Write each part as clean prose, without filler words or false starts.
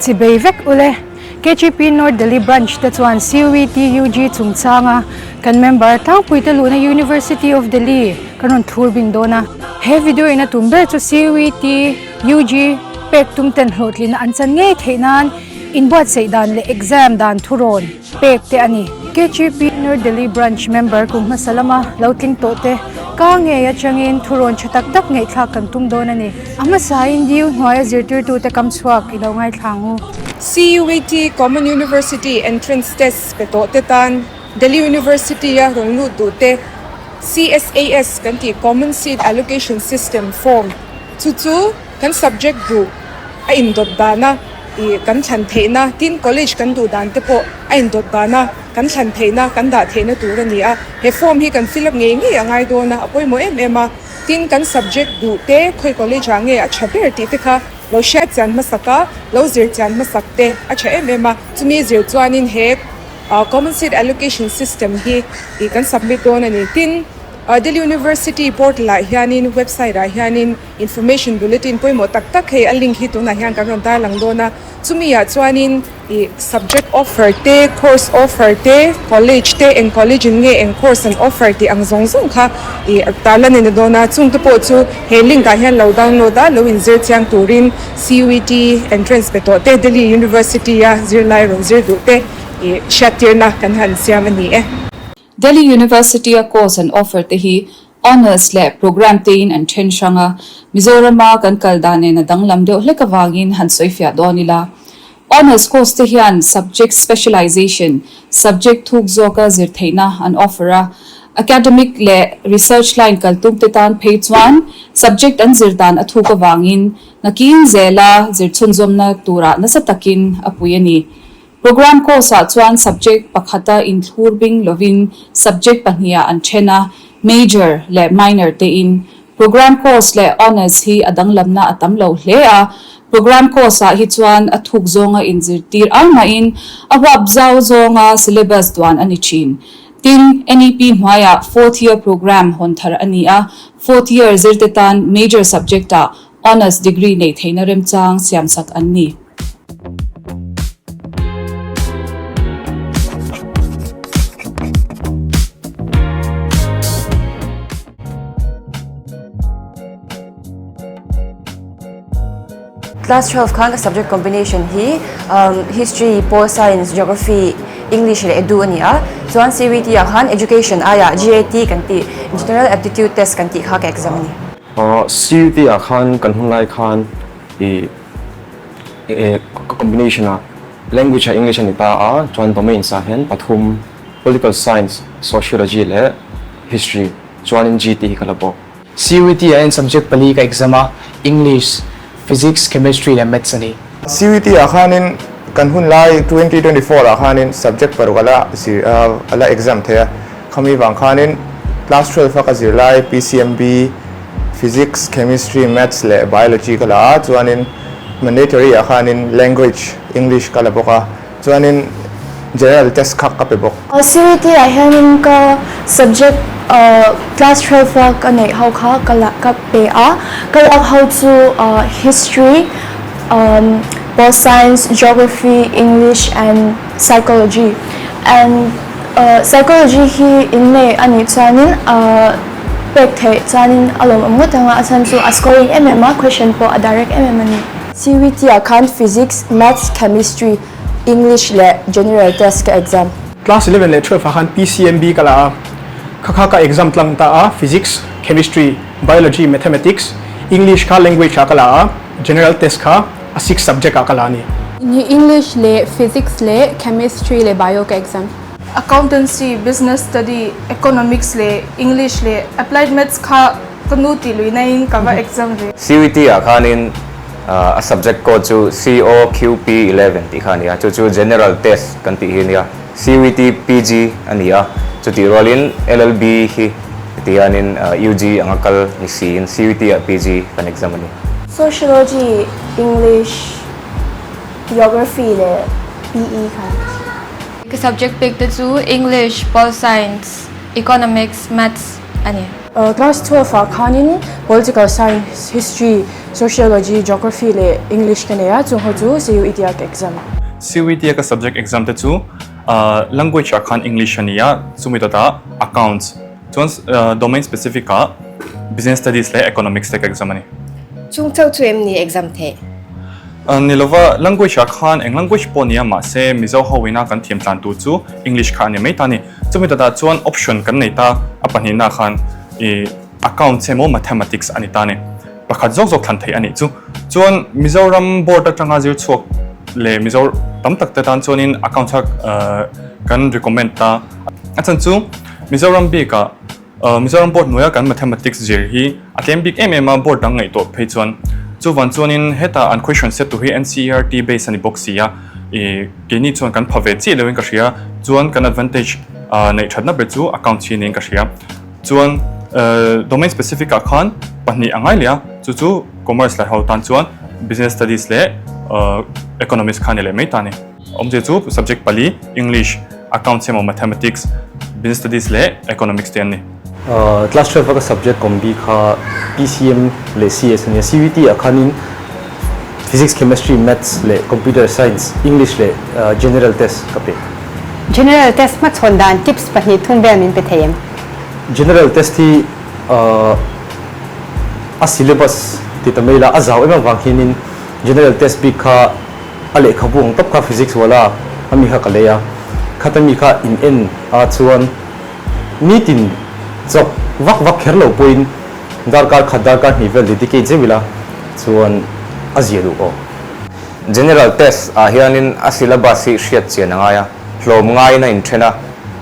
Chibei vek ule. KGP North Delhi Branch te chuan CUET UG chungchanga kan member tlangpuite luhna University of Delhi kan rawn thlur bing dawn a. He video in a tum ber chu CUET UG pek tum ten hlawhtlina an chan ngei theih nan inbuatsaih dan leh exam dan thurawn pek te a ni. KGP North Delhi Branch member kum hmasa lama lo tling tawh te ka ngei atangin thurawn tha tak tak ngaihthlak kan tum dawn a ni. A hmasain Diu hnuaia zirtirtute kam chhuak i lo ngaithla ang u. CUET, Common University Entrance Test, pe tawh te tan Delhi University-a rawn lut duh te CSAS kan tih Common Seat Allocation System form chu chu kan subject duh a indawt dana ih kan thlan theihna tin college kan duh dan te pawh a indawt dana kan thlan theihna kan dah theihna tur a ni a. He form hi kan fill up ngei ngei a ngai dawn a, a pawimawh em em a. Tin kan subject duh te khawi college ah nge a tha ber tih te kha lo hriat chian hmasak a, lo zir chian hmasak te a tha em em a. Chumi zir chuanin he Common Seat Allocation System hi ih kan submit dawn a ni. Tin, Delhi University portal ah hianin website ah hianin information bulletin pawimawh tak tak hei a link hi tunah hian kan rawn tarlang dawn a. Chumi ah chuanin Ih subject offer te, course offer te, college te, eng college in nge eng course an offer tih ang zawng zawng kha ih tarlan in a dawn a, chung te pawh chu he link ah hian lo download a, lo inzir chiang turin CUET entrance pe tawh te, Delhi University a zirlai rawn zir duh te ih hriattirna kan han siam a ni e. Delhi University a course an offer te hi Honours leh Programme tein an then hrang a, Mizorama kan kal dan nen a danglam deuh hlek avangin han sawifiah dawn ila. Honours course te hian subject specialization, subject thuk zawka zir theihna an offer a, academic leh research line kal tum te tan phei chuan subject an zir dan a thuk avangin nakin zela zir chhunzawmna turah nasa takin a pui a ni. Program course-ah chuan subject pakhata inthlur bing lovin subject pahniha an then a, major leh minor tein. Program course leh honours hi a danglamna a tam lo hle a, program course-ah hi chuan a thuk zawnga inzirtir ai mahin a huap zau zawnga syllabus duan a ni thin. Tin, NEP hnuaiah fourth year program hawn thar a ni a, fourth year zirte tan major subject-ah honours degree neih theihna remchang siamsak an ni. Class 12 khan ka subject combination hi History, Pol Science, Geography, English leh Edu a ni a. Chuan CVT ah khan Education aiah GAT kan tih General Aptitude Test kan tih kha ka exam a ni. CUT ah khan kan hun lai khan i combination ah language ah English a ni ta a, chuan domains ah hian pathum Political Science, Sociology leh History chuanin GT hi ka la bawk. CUET ah hian subject pali ka exam a, English, Physics, Chemistry leh Maths a ni. CUET ah khanin kan hun lai 2024 ah khanin subject paruk a la zir a la exam thei a, khami vang khanin class 12 a ka zir lai PCMB, Physics, Chemistry, Maths leh Biology ka la a, chuanin mandatory ah khanin Language, English ka la bawk a, chuanin General test kha ka pe bawk. CUET ah hianin ka subject class 12 a ka neih ho kha ka la ka pe a, ka lak ho chu History, Pol Science, Geography, English and Psychology and Psychology hi in nei a nih chuanin pek theih chuanin a lawmawm ngawt ang a, a chhan chu a scoring em em a, question pawh a direct em em a ni. CVT ah khan Physics, Maths, Chemistry, English leh General test ka exam. Class 11 leh 12 ah khan PCMB ka la a, kha kha ka exam tlang ta a, Physics, Chemistry, Biology, Mathematics, English kha language ah ka la a, General test kha a sixth subject ah ka la a ni. Ni English leh Physics leh Chemistry leh Bio ka exam. Accountancy, Business Study, Economics leh English leh Applied Maths kha ka nu tih luihna in ka va exam ve. CUET ah khanin a subject code chu COQP 11 tih kha a ni a, chu chu General Test kan tih hi a nia. CUET PG a ni a, chutih rualin LLB hi heti hianin UG anga kal ni siin CUET ah PG kan exam a ni. Sociology, English, Geography leh PE kha. Ka subject pek te chu English, Pol Science, Economics, Maths a ni. Class 12 ah khanin Political Science, History, Sociology, Geography leh English ka nei a, chung ho chu CUET ah ka exam. CUET a ka subject exam te chu Language ah khan English a ni a, chumi dawtah Accounts, chuan Domain specific ah Business Studies leh Economics te ka exam a ni. Chung chauh chu em ni exam theih? Ni lova, language ah khan eng language pawh nia mahse Mizo ho ina kan thiam tlan tur chu English kha a ni mai ta a ni. Chumi dawtah chuan option kan nei ta, a pahnihna khan i accounts emaw mathematics a ni ta a ni. Pakhat zawk zawk thlan theih a nih chu. Chuan Mizoram board atanga zir chhuak leh Mizo tam tak te tan chuanin accounts kha kan recommend ta. A chhan chu Mizoram bikah Mizoram board hnuaia kan mathematics zir hi a tlem bik em em a, board dang ngaihtuah phei chuan. Chuvan chuanin heta an question set tur hi NCERT base a ni bawk si a, ih keini chuan kan pha ve chiah loin ka hria. Chuan kan advantage neih thatna ber chu accounts hi niin ka hria. Chuan domain specific ah khan pahnih a ngai leh a, chu chu commerce leh ho tan chuan business studies leh economics kha a ni leh mai ta a ni. Awmzia chu subject pali, English, Accounts emaw Mathematics, Business Studies leh Economics te an ni. Class 12 a ka subject combi kha PCM leh CS a nia. CVT ah khanin Physics, Chemistry, Maths leh Computer Science, English leh General Test ka pe. General Test hmachhawn dan tips pahnih thum vel min pe thei em? General Test hi a syllabus ti ta mai la, a zau em avang hianin General Test bik kha A lehkhabu ang tawp kha physics wala a mi kha ka lei a, khata mi kha in en a chuan nitin chawk vak vak kher lo pawhin darkar khat darkar hnih vel dedicate zeuh ila chuan a zia duh aw. General test ah hianin a syllabus hi hriat chian a ngai a, hlawm ngaiin a inthen a,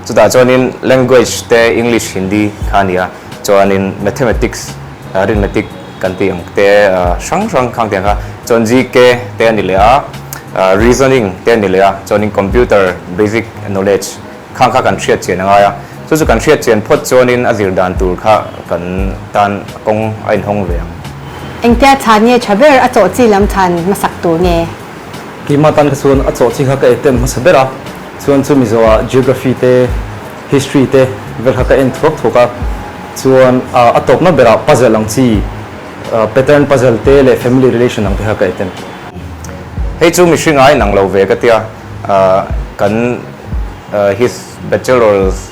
chutah chuanin language te English, Hindi kha a ni a, chuanin mathematics, arithmetic, Kan tih ang te hrang hrang khang tiang kha chuan GK te a ni leh a, reasoning te a ni leh a, chuanin computer basic knowledge khang kha kan hriat chian a ngai a, chu chu kan hriat chian phawt chuanin a zir dan tur kha kan tan kawng a inhawng ve ang. Engtia chhan nge tha ber a chawh chi lam chhan hmasak tur nge? Keimah tan kha chuan a chawh chi kha ka attempt hmasa ber a, chuan chu Mizoah geography te, History te vel kha ka en thuak thuak a, chuan a tawpna berah puzzle ang chi, pattern puzzle te leh family relation ang te kha ka attempt. Hei chu mihring a inang lo ve ka tia, kan his bachelor's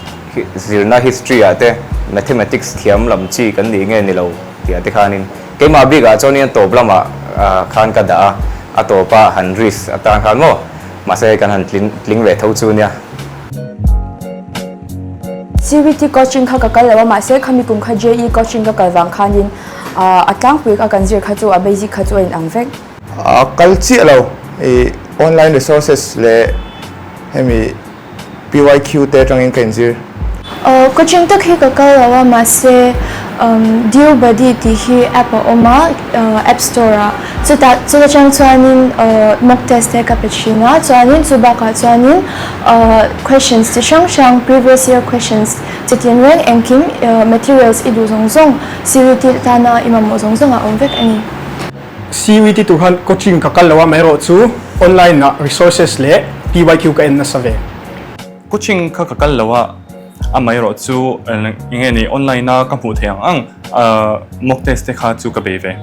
zirna history ah te mathematics thiam lam chi kan nih nge ni lo tih ah te khanin keimah bikah chuanin a tawp lamah khan ka dah a, a tawpa han risk atan khan maw mahse kan han tling ve tho chu nia. CVT coaching kha ka kal lo a mahse khami kum kha JE coaching ka kal vang khanin a tlangpui kha kan zir kha chu a basic kha chu a inang vek. A kal chiah lo i online resources leh hemi PYQ te atangin ka inzir. Coaching tak hi ka kal lo a mahse Deal Buddy tih hi app a awm a app store ah chutah chuta tang chuanin mock test te ka pe thin a chuanin chu bakah chuanin questions chi hrang hrang previous year questions chi tin reng engkim materials i duh zawng zawng CUET tana i mamawh zawng zawng a awm vek a ni. CUET tur khan coaching ka kal lo a amaherawhchu online ah resources leh PYQ ka en nasa ve. Coaching kha ka kal lo a, amaherawh chu eng nge ni online a ka hmuh theih ang ang mock test te kha chu ka bei ve.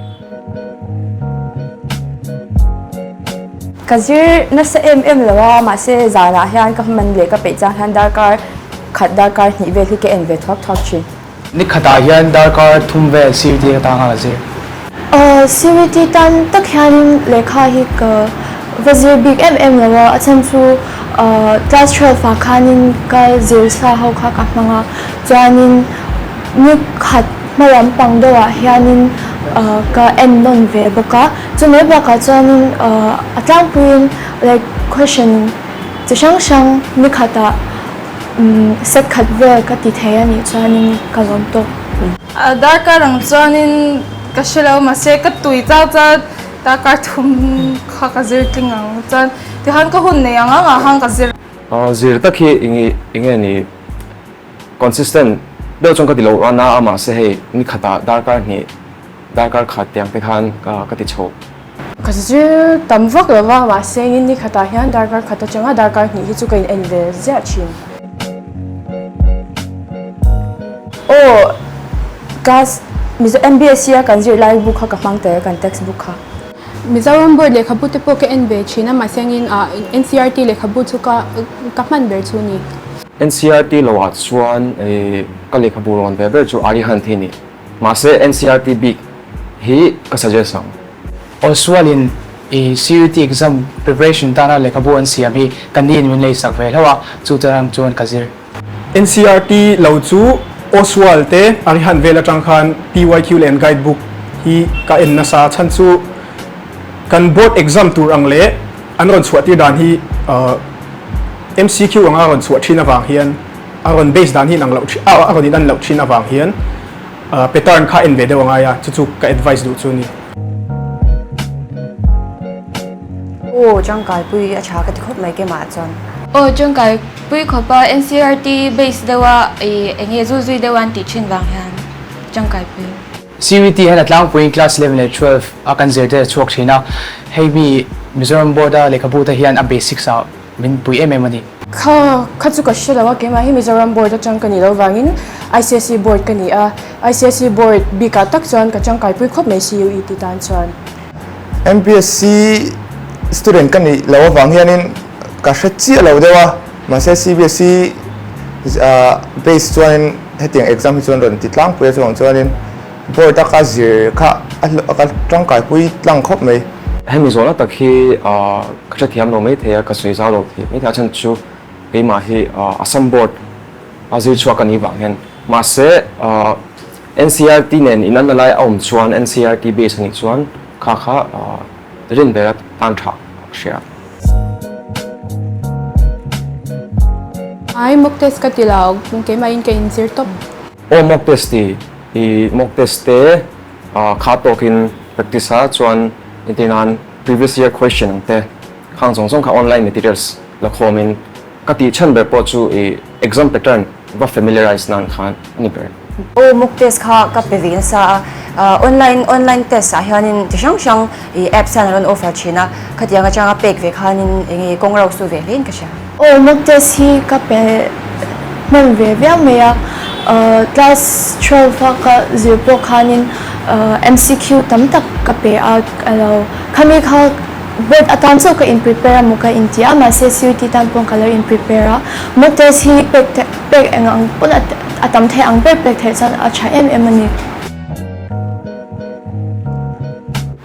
Ka zir nasa em em lo a, mahse zanah hian ka hman leh ka peih chang hian darkar khat darkar hnih vel hi ka en ve thuak thuak thin. Ni khatah hian darkar thum vel CVT ka tan nghal a zir. CVT tan tak hianin lehkha hi ka va zir bik em em lo a, a chhan chu class 12 ah khanin ka zir sa ho kha ka hmang a, chuanin ni khat hma lampang deuhah hianin ka en nawn ve bawk a, chumai bakah chuanin a tlangpuiin like question chi hrang hrang ni khatah Set khat vel ka ti thei a nih chuanin ka lawm tawk. Darkar ang chuanin ka hre lo mahse ka tui chau chuan darkar thum kha ka zir tling ang chuan tikhan ka hun nei ang ang ah khan ka zir. Zir tak hi enge ni consistent deuh chuan ka ti lo a na a mahse hei ni khatah darkar hnih darkar khat tiang te khan ka ti chho. Ka zir tam vak lo va, mahse engin ni khatah hian darkar khat atanga darkar hnih hi chu ka in en ve ziah thin. Aw, Class Mizo MBSC a kan zirlai bu kha ka hmang tel kan textbook kha. Mizoram board lehkhabu te pawh ka en ve thin a, mahse angin NCERT lehkhabu chu ka ka hman ber chu ni. NCERT lo ah chuan ka lehkhabu rawn ve ber chu Arihant hi ni. Mahse NCERT bik hi ka suggest ang. Oswald-in i CUET exam preparation tana lehkhabu an siam hi ka niin min leisak ve hlauh a, chu chuan chuan ka zir. NCERT lo chu Oswald te Arihant vel atang khan PYQ leh an guide book hi ka en nasa chhan chu kan board exam tur ang leh an rawn chhuah tir dan hi MCQ anga rawn chhuah thin avang hian a rawn base dan hi in ang loh a rawn in an loh thin avang hian pattern kha en ve deuh a ngai a, chu chu ka advice duh chu a ni. Aw tangkaipui a tha ka ti khawp mai keimah chuan. Aw tangkaipui khawp a NCERT base deuh a ih eng nge zul zui deuh a an tih thin vang hian tangkaipui. CUET hian a tlangpuiin class 11 leh 12 a kan zir te a chhuak thin a, hei mi Mizoram board a lehkhabu te hian a basics ah min pui em em a ni. Kha kha chu ka hre lo a, keimah hi Mizoram board atang ka nih loh vangin ICSE board ka ni a, ICSE board bikah tak chuan ka tangkaipui khawp mai CUET tan chuan. MPSC student ka nih loh avang hianin ka hre chiah lo deuh a, mahse CBSE base chuanin hetiang exam hi chuan rawn ti tlangpui a chuvang chuanin board a ka zir kha a ka tangkaipui tlang khawp mai. Hemi zawhna tak hi ka hrethiam lo maithei a, ka sawi zau lo thei maithei a chhan chu keimah hi Assam board a zir chhuak a nih vang hian mahse NCERT nen in anna lai a awm chuan NCERT base a nih chuan kha kha rin ber a tan tha ka hria. Ai mock test ka ti lo, keimahin ka inzir tawp. Aw mock test ti i mock test te kha tawkin practice a chuan entir nan previous year question ang te khang zawng zawng kha online materials la khawmin ka tih chhan ber pawh chu i exam pattern va familiarize nan khan a ni ber. Aw mock test kha ka pe ve nasa a, online online test ah hianin chi hrang hrang i apps hian an rawn offer thin a, khatiang atanga pek ve khanin enge kawng rauh su ve hlein ka hria. Aw mock test hi ka pe hman ve viau mai a, class 12 a ka zir pawh khanin MCQ tam tak ka pe a, alo khami kha board atan chauh ka in prepare a maw ka inti a, mahse CUET tan pawh ka lo in prepare a, mock test hi pek pek eng ang pawn a tam thei ang ber pek theih chuan a tha em em a ni.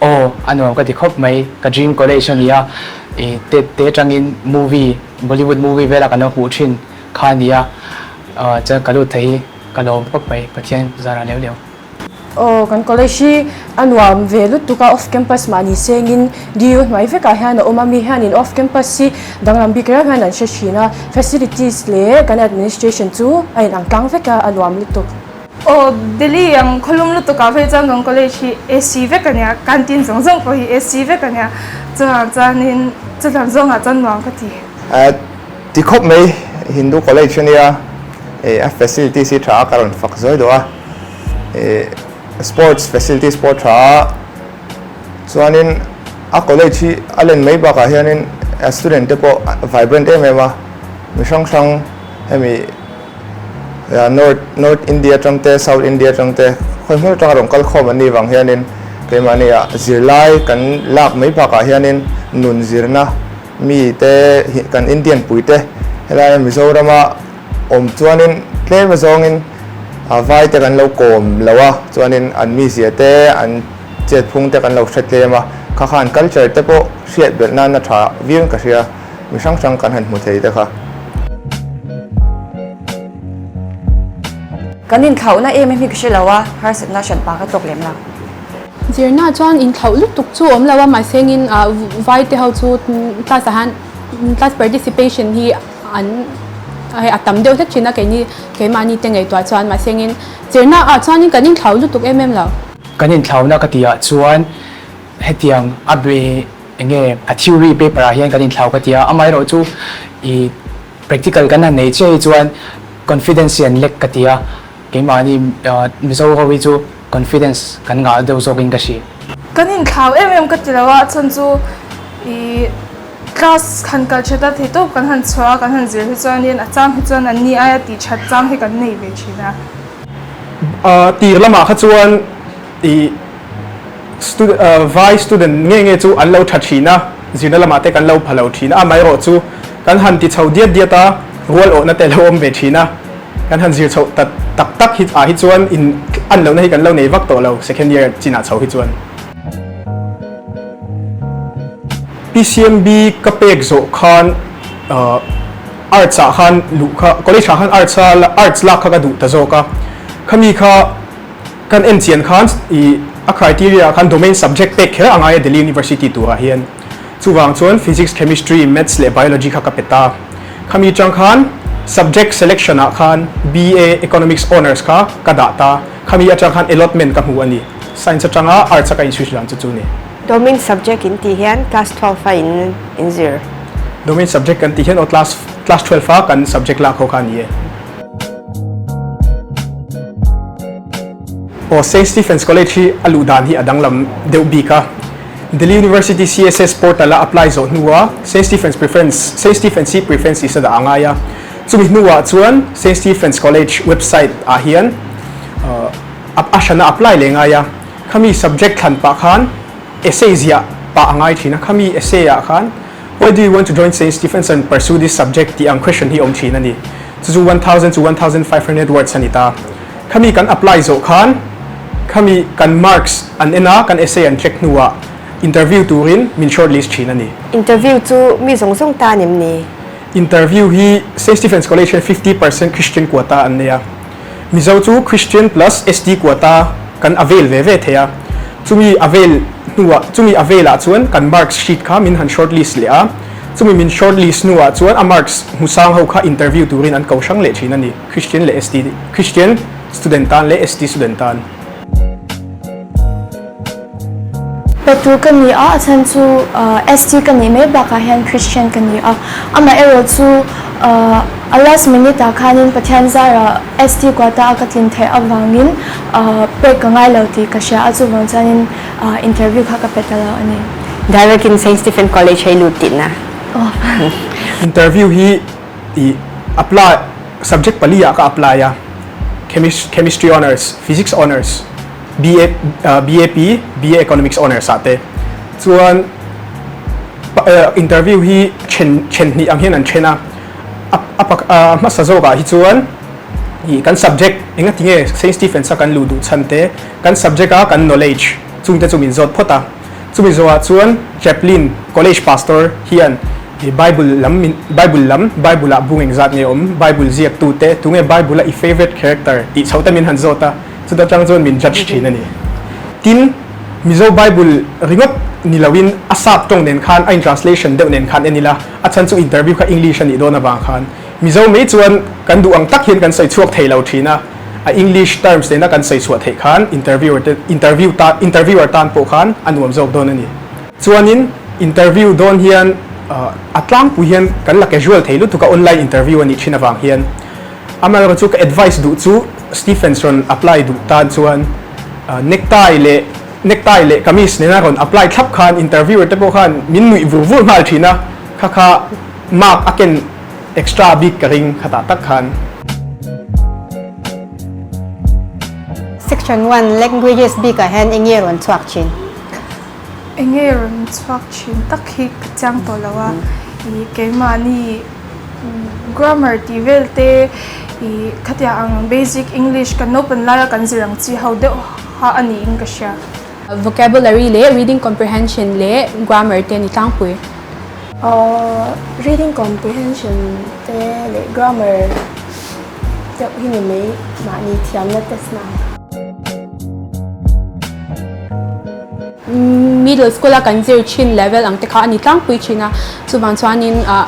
Aw a nuam ka ti khawp mai, ka dream college a ni a, I te te atangin movie, Bollywood movie vela kan lo hmuh thin kha a ni a, chuan ka lut thei hi ka lawm khawp mai, Pathian zara leu leu. Aw, kan college hi a nuam ve lutuk a, off campus mahni sengin DU hnuai vekah hian a awm a, mi hianin off campus hi danglam bik reuh hian an hre thin a, facilities leh kan administration chu a inang tlang vek a, a nuam lutuk. Aw, Delhi ang khawlum lutuk ah phei chuan kan college hi AC vek a nia, canteen zawng zawng pawh hi AC vek a nia, chuvang chuanin chutiang zawngah chuan nuam ka ti. Ti khawp mai, Hindu college a nia, a facilities hi tha a, ka rawn fak zuai duh a, sports facilities pawh tha a, chuanin a college hi a len mai bakah hianin a student te pawh vibrant em em a, mi hrang hrang hemi North North India atang te South India atang te khawi hmun atanga rawn kal khawm an nih vang hianin keimahni ah zirlai kan lak mai bakah hianin nun zirna mi te kan Indian pui te helaia Mizorama awm chuanin tlem azawngin vai te kan lo kawm lo a chuanin an mizia te an chet phung te kan lo hre tlem a kha khan culture te pawh hriat belh nan a tha viau in ka hria. Mi hrang hrang kan han hmu thei te kha. Kan inthlauhna em em hi ka hre lo a, harsatna hran pa ka tawk lem lo. Zirna chuan inthlauh lutuk chu awm lo a, mahse engin vai te ho chu class ah hian class participation hi an hei a tam deuh hlek thin a keini keimahni te ngaihtuah chuan mahse engin zirna ah chuanin kan inthlauh lutuk em em lo. Kan inthlauhna ka tih ah chuan hetiang a be Enge a theory paper ah hian kan inthlau ka ti a, amaherawh chu i practical kan han nei chiah hi chuan confidence hi an lek ka ti a, keimahni Mizo ho hi chu confidence kan ngah deuh zawkin ka hria. Kan inthlau em em ka ti lo a, chhan chu i class han kal that a thei tawp kan han chhuah a, kan han zir hi chuanin a chang hi chuan an ni aia tih that chang hi kan nei ve thin a. Tir lamah kha chuan i vai student nge nge chu an lo tha thin a, zirna lamah te kan lo pha lo thin a, amaherawhchu kan han ti chho diat diat a, rual awhna te a lo awm ve thin a, kan han zir chhoh ta tak tak hi ah hi chuan in an lohna hi kan lo nei vak tawh lo second year chinah chho hi chuan. PCMB ka pek zawh khan arts ah khan luh kha college ah khan arts a arts lak kha ka duh ta zawk a, khami kha kan en chian khan ih a criteria ah khan domain subject pek kher a ngai a Delhi University turah hian chuvang chuan physics, chemistry, maths leh biology kha ka pe ta. Khami chang khan subject selection ah khan BA Economics Honours kha ka dah ta, khami atang khan allotment ka hmu a ni. Science atanga arts a ka in switch dan chu chu ni. Domain subject in tih hian class 12 a in in zir. Domain subject kan tih hian aw class class 12 a kan subject lak ho kha a ni e. Aw Saint Stephen's College hi a luh dan hi a danglam deuh bik a. Delhi University CSS portal a apply zawh hnua Saint Stephen's preference Saint Stephen's hi preference list a dah a ngai a. Chumi hnuah chuan Saint Stephen's College website ah hian a hrana apply leh ngai a. Khami subject thlan pah khan essay ziah pah a ngai thin a, khami essay ah khan Why do you want to join Saint Stephen's and pursue this subject tih ang question hi awm thin a ni. Chu chu 1000 to 1500 words a ni ta. Khami kan apply zawh khan khami kan marks an en a, kan essay an check hnuah interview turin min shortlist thin a ni. Interview chu mi zawng zawng tan em ni? Interview hi Saint Stephen's College hian 50% Christian quota an nei a. Mizo chu Christian plus ST quota kan avail ve ve thei a, chumi avail hnuah chumi avail ah chuan kan marks sheet kha min han short list leh a, chumi min short list hnuah chuan a marks hmusang ho kha interview turin an ko hrang leh thin a ni, Christian leh ST Christian student tan leh ST student tan. Pe tur ka ni a, a chhan chu ST ka nih mai bakah hian Christian ka ni a. Amaherawh chu a last minute ah khanin Pathian zara ST quota a ka tlin theih avangin pek ka ngai lo tih ka hria a, chuvang chuanin interview kha ka pe ta lo a ni. Direct in Saint Stephen College hei lut tihna. Interview hi i apply subject pali ah ka apply a, Chemistry Honours, Physics Honours, BA BAP BA Economics Honours ah te chuan interview hi then then hnih ang hian an then a a a hmasa zawk ah hi chuan ih kan subject enga tinge Saint Stephen's a kan luh duh chhan te kan subject a kan knowledge chung te chu min zawt phawt a chumi zawh ah chuan chaplain college pastor hian ih bible lam min bible lam bible ah bung engzat nge awm bible ziak tu te tunge bible a i favourite character tih chhoh te min han zawt a. Chuta tang chuan min judge thin a ni. Tin, Mizo Bible ringawt ni loin a sap tawng nen khan a in translation deuh nen khan en ila, a chhan chu interview kha English a nih dawn avang khan Mizo mai chuan kan duh ang tak hian kan sawi chhuak thei lo thin a, a English terms nena kan sawi chhuah theih khan interviewer te interview tan interviewer tan pawh khan a nuam zawk dawn a ni. Chuanin interview dawn hian a tlangpui hian kan la casual thei lutuk a online interview a nih thin avang hian. Amaherawhchu chu ka advice duh chu Stephens rawn apply duh tan chuan necktie leh necktie leh kamis nena rawn apply thlap khan interviewer te pawh khan min nuih vur vur nghal thin a, kha kha mark a ken extra bik ka ring khatah tak khan. Section one, Languages bikah hian eng nge rawn chhuak thin? Eng nge rawn chhuak thin tak hi ka chiang tawh lo a, ih keimahni Grammar tih vel te ih khatiang ang basic English kan naupang laia kan zir ang chi ho deuh ha a niin ka hria. Vocabulary leh reading comprehension leh grammar te a ni tlangpui. Aww reading comprehension te leh grammar deuh hi ni mai mahni thiamna test na. Middle school a kan zir thin level ang te kha a ni tlangpui thin a, chuvang chuanin ah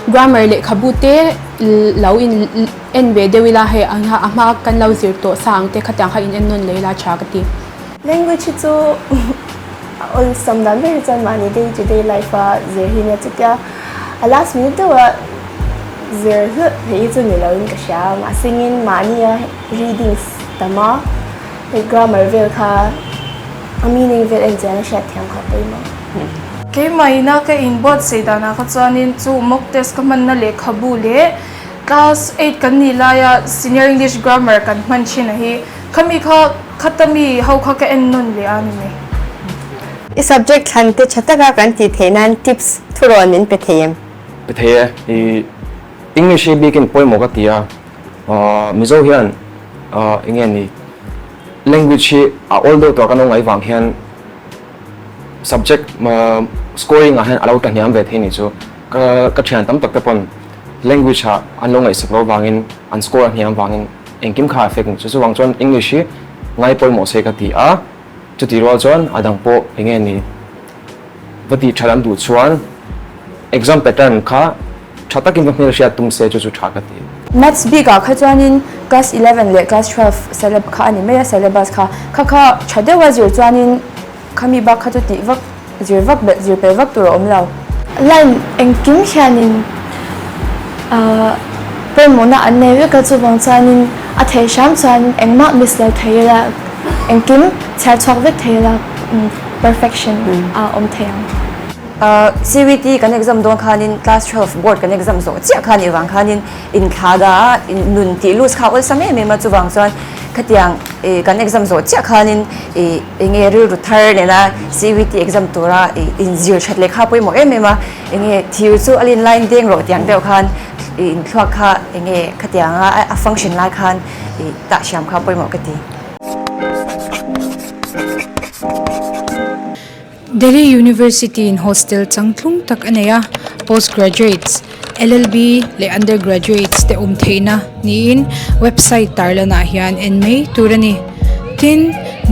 grammar lehkhabu te lo in en ve deuh ila hei a hma kan lo zir tawh sa ang te khatiang kha in en nawn leh ila tha ka ti. Language hi chu a awlsam dan ber hi chuan mahni day to day life a zir hi nia chutia a last minute deuh a zir hlawlh theih hi chu ni lo in ka hria mahse ngin mahni a readings tam a hei grammar vel kha A meaning vel en chian a hriat thiam kha pawimawh. Keimah ina ka inbuatsaih danah kha chuanin chu mock test ka hmanna lehkhabu leh class eight kan nih laia senior English grammar kan hman thin a hi Khami kha khata mi ho kha ka en nawn leh a ni mai. I subject thlan te tha taka kan tih theih nan tips thurawn min pe thei em? Pe thei e. I English hi bikin pawimawh ka ti a, Mizo hian enge ni language hi a awl deuh tawh kan lo ngaih vang hian subject scoring ah hian a lo tla hniam ve thei ni chu. Ka ka thian tam tak te pawn language ah an lo ngaihsak lo vangin an score a hniam vangin engkim kha a effect ni chu. Chuvang chuan English hi ngai pawimawh se ka ti a, chuti rual chuan a dang pawh enge ni va tih that an duh chuan exam pattern kha tha takin va hmelhriat tum se chu chu tha ka ti. Maths bik ah kha chuanin class 11 leh class 12 syllab kha a ni mai a syllabus kha kha kha tha deuha zir chuanin khami bak kha chu tih vak Zir vak belh zir pel vak tur a awm lo. Line engkim hianin pawimawhna an nei vek a, chuvang chuanin a thei hram chuan engmah miss lo thei ila, engkim chhiar chhuak vek thei ila perfection a awm thei ang. CVT kan exam dawn khanin class 12 board kan exam zawh chiah kha nih vang khanin inthlada nun tih loose kha awlsam em em a, chuvang chuan khatiang kan exam zawh chiah khanin Enge rilru thar nena CVT exam tura inzir that leh kha pawimawh em em a, enge thir chu a lin laiin deng rawh tiang deuh khan inthluak kha enge khatianga a function lai khan tah hriam kha pawimawh ka ti. Delhi University in hostel changtlung tak a nei a, postgraduates, LLB leh undergraduates te awm theihna niin website tarlanah hian en mai tur a ni. Tin,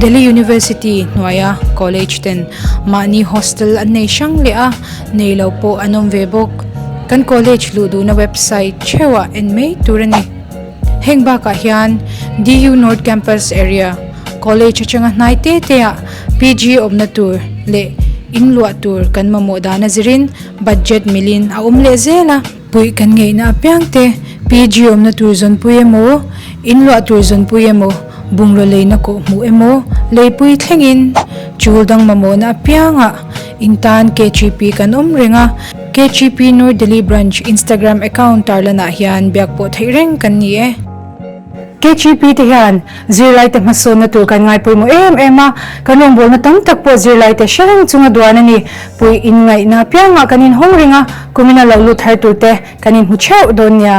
Delhi University hnuaia college ten mahni hostel an nei hrang leh a, nei lo pawh an awm ve bawk. Kan college luh duhna website theuhah en mai tur a ni. Heng bakah hian DU North Campus area college atanga hnai te te ah PG awmna tur leh in luah tur kan mamawh dan a zirin budget milin a awm leh zel a. Puih kan ngeihna apiang te PG awmna tur zawnpui emaw, in luah tur zawnpui emaw, bungraw leina kawh hmuh emaw, leipui thlengin chul dang mamawhna apiangah in tan KGP kan awm reng a. KGP North Delhi Branch Instagram account tarlanah hian biak pawh theih reng kan ni e. KGP te hian zirlaite hmasawnna tur kan ngai pawimawh em em a, kan rawngbawlna tam tak pawh zirlaite hre reng chunga duan a ni. Puih inngaihna apiangah kan inhawng reng a, kumina lo lut thar turte kan inhmu theuh dawn nia.